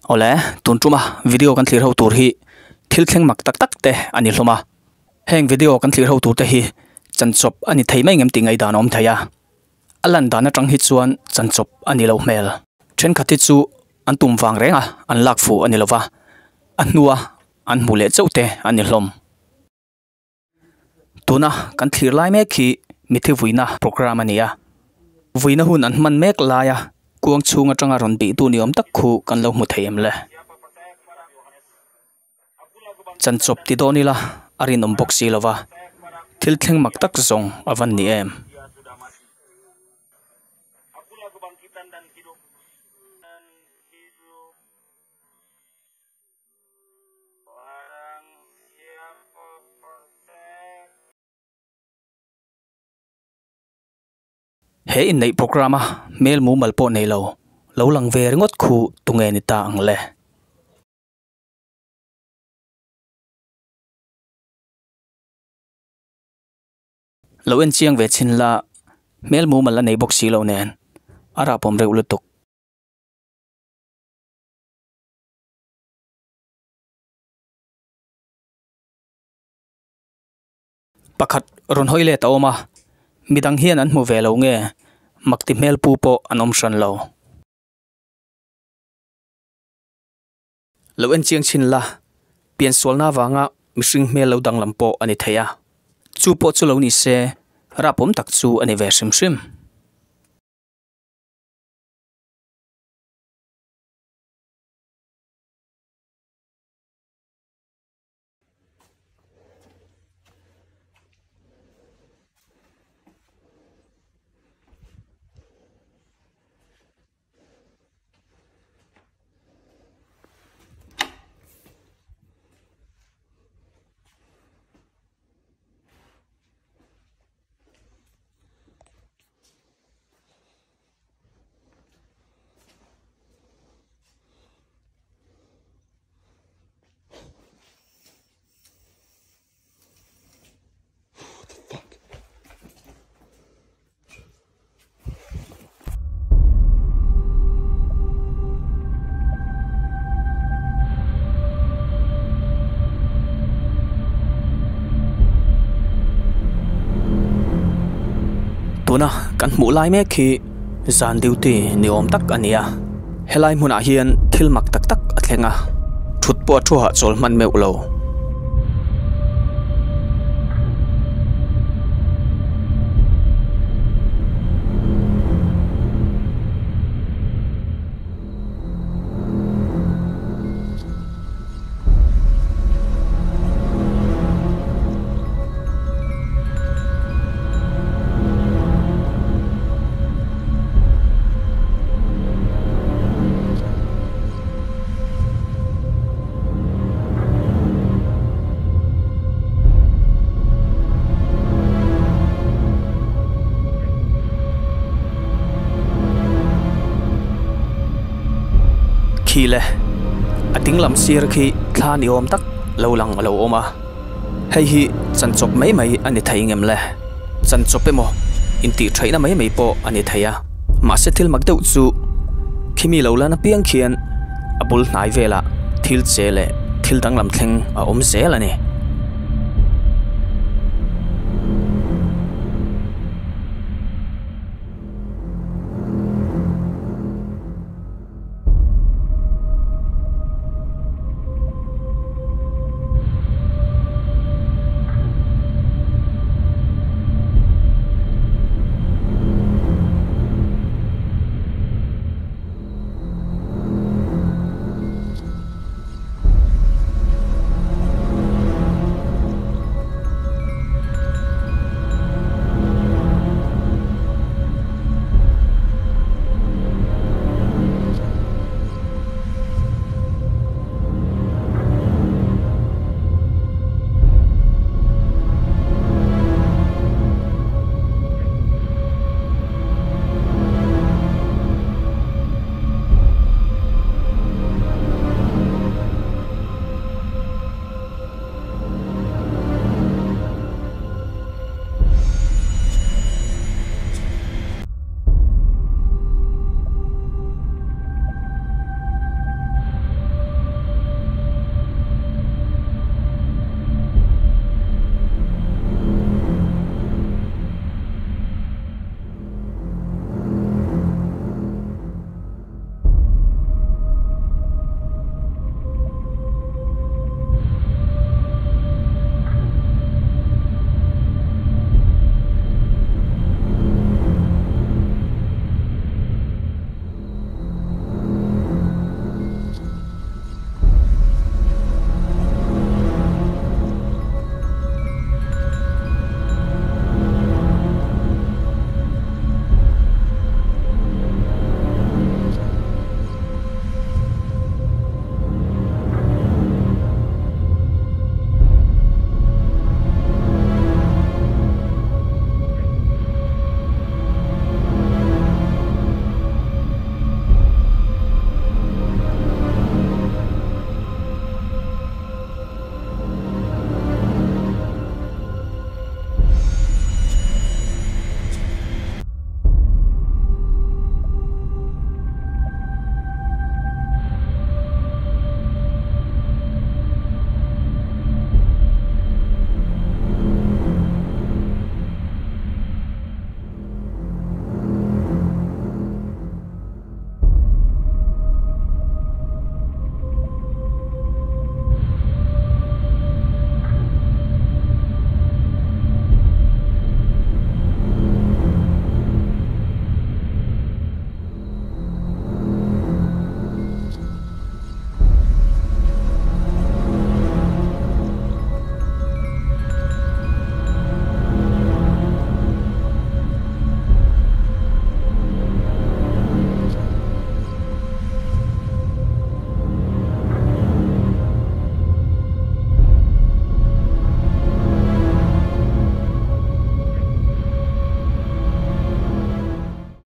Awle, tun tuma video kan thlir ho tur hi thil thleng mak tak tak te a ni hlawm a. Heng video kan thlir ho tur te hi chanchawp a ni thei mai ngem tih ngaihdan a awm thei a. A lan dan atang hi chuan chanchawp a ni lo hmel. Thenkhat hi chu an tum vang reng a, an lak fuh a ni lova, a hnua an hmuh leh chauh te a ni hlawm. Tuna kan thlir lai mek hi mithi vuina programme a ni a, vuina hun an hman mek laia kuang chhung atanga rawn bih tu ni awm tak khu kan lo hmu thei em le? Chanchawp ti dawn ila a rinawm bawk si lova, thil thleng mak tak zawng a van ni em? He inneih programme a hmel mumal pawh nei lo, lo lang ve ringawt khu tunge ni ta ang le? Lo en chiang ve chhin la, hmel mumal a nei bawk si lo nen, a rapawm reuh lutuk. Pakhat rawn hawi let a awm a, midang hian an hmu ve lo nge makti hmel pu pawh an awm hran lo. Lo en chiang chhin la, piansualna avanga mihring hmel lo danglam pawh a ni thei a, chu pawh chu lo ni se rapawm tak chu a ni ve hrim hrim. Tuna kan hmuh lai mek hi zan duty ni awm tak a ni a, helai hmunah hian thil mak tak tak a thleng a, thut pawh a thu hahchawl hman meuh lo. Khi le a ding lam sir khi thla ni awm tak lo lang a lo awm a hei hi chanchawp mai mai a ni thei ngem le chanchawp emaw intih theihna mai mai pawh a ni thei a mahse thil mak deuh chu khimi lo lan apiang khian a bul hnai velah thil che leh thil danglam thleng a awm zel a ni.